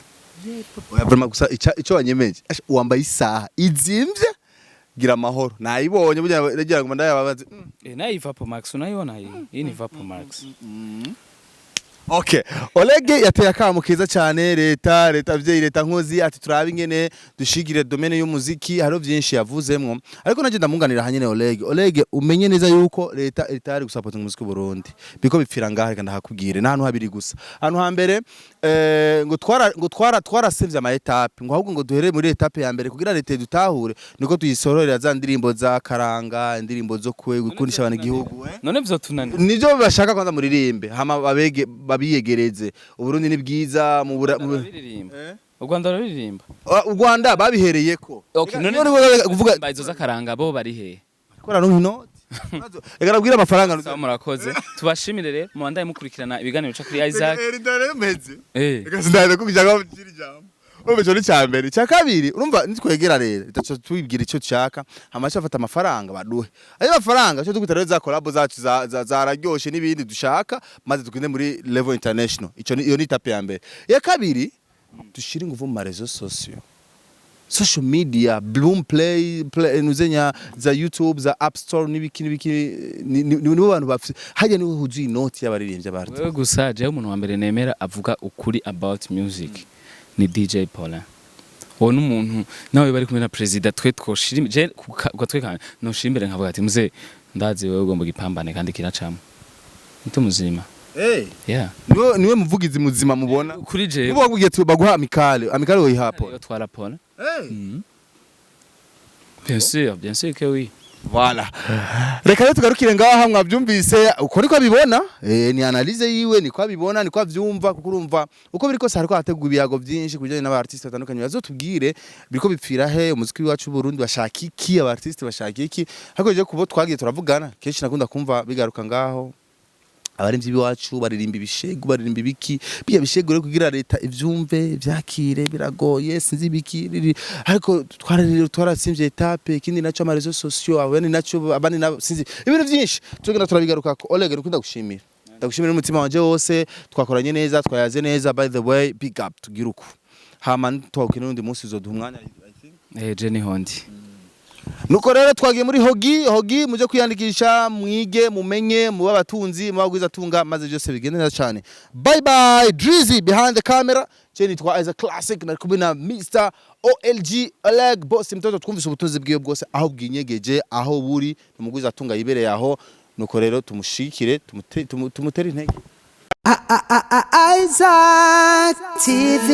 Oya, vraiment, gusa ico wanyemeje, asha, wambaye isaha izimvye, gira amahoro, nayibonye burya nagira ngo ndayababaze. Eh, nayo Vapo Max unaiona hii? Hii ni Vapo Max. Okay, Oleg yateye akamo keza cyane leta vyeyi, leta nkozi, ati turabe ingene dushigire domaine y'umuziki. Hariho vyinshi yavuzemwo, ariko nanje ndamunganira hanyene Oleg. Oleg, umenye neza yuko leta itari gusupport umuziki w'u Burundi, biko bipfira ngaha. Reka ndahakubwire n'ahantu habiri gusa. Ahantu hambere, ngo twarasevye ama étapes, ngo ahubwo ngo duhere muri étape ya mbere kugira leta dutahure, niko tuyisororera za ndirimbo za karanga, indirimbo zo kwe gukundisha abantu igihugu. None vyo tunani? Nivyo bashaka, kwanza muririmbe hama babege babiyegereze. Uburundi ni bwiza mu Bararirimba. U Rwanda ruraririmba. Ah, u Rwanda babihereyeko. Okay, none none kuvuga izo z'akaranga bo bari he? Kora no inoti, reka nabwire amafaranga. Sawa, murakoze. Tubashimire rero, mubandaye mukurikirana ibiganiro bica kuri Isaac. Ndaremeze. Eh. Reka sindaza kugira ngo mukiri ijambo. Urumva ico ni ca mbere. Icya kabiri, urumva nitwegera rero itaco tubibwira ico dushaka, hama afata amafaranga baduhe ayo mafaranga cyo dukubita rero za collabo zacu zararyoshe n'ibindi dushaka, maze tugende muri level international. Ico ni iyo ni étape ya mbere. Iya kabiri, dushire ingufu mu ma réseaux sociaux, social media, Bloom Play nuzenya za YouTube, za App Store n'ibiki n'ibiki. Nibo bantu bafise hajya, niho huzuye inoti y'abaririmbyi b'art. Wewe gusa, jewe umuntu wa mbere nemera avuga ukuri about music ni DJ Paulin. Uwo n'umuntu nawe bari kumwe na president, twe twoshira je gatwe kanje noshira imbere nkavuga ati: "Muze, ndazi wewe ugomba gipambane kandi kiracamo." Mtu muzima. Yeah. Niwe muvugizi muzima mubona? Kuri je. Nibo bakubwiye ati baguha amicale, amicale woyiha Paul? Yo twara Paul. Bien sûr, bien sûr que oui. Voilà. Reka rero tugarukire ngaha. Mwabyumvise uko niko abibona, ni analyse yiwe, niko abibona, niko avyumva, kuko urumva uko biri kose hariko hategurwa ibiyago byinshi kubijanye n'aba artiste batandukanye bazotubwire biriko bipfira he umuziki wacu w'u Burundi, bashaka iki, aba artiste bashaka iki. Ariko je kubo twagiye turavugana kenshi nakunda kumva bigaruka ngaho: abarimvyi b'iwacu baririmba ibishegu, baririmba ibiki, biya bishegu. Rero kugira leta ivyumve vyakire biragoye, sinzi ibiki ariko twarariro twaratsimvye étape. Ikindi naco, ama réseaux sociaux, abandi naco, abandi nabo, sinzi, ibintu vyinshi tugenda turabigarukako. Oleg, nukunda gushimira, ndagushimira n'umutima wanje wose. Twakoranye neza, twayaze neza. By the way, big up, tugira uko hama twakina n'undi munsi, uzoduha umwanya, I think. Je niho ndi. Nuko rero twagiye muri Hogi Hogi, muje kwiyandikisha, mwige, mumenye, mube abatunzi, mube abagwizatunga, maze byose bigende neza cyane. Bye bye. Drizzy behind the camera, je nitwa Isaac Classic, nari kumwe na Mr OLG, Oleg Boss Mtoto. Twumvise ubutunzi bwiwe bwose aho bwinyegeje, aho buri umugwizatunga yibereye aho. Nuko rero tumushikire, tumutere intege. Isaac TV.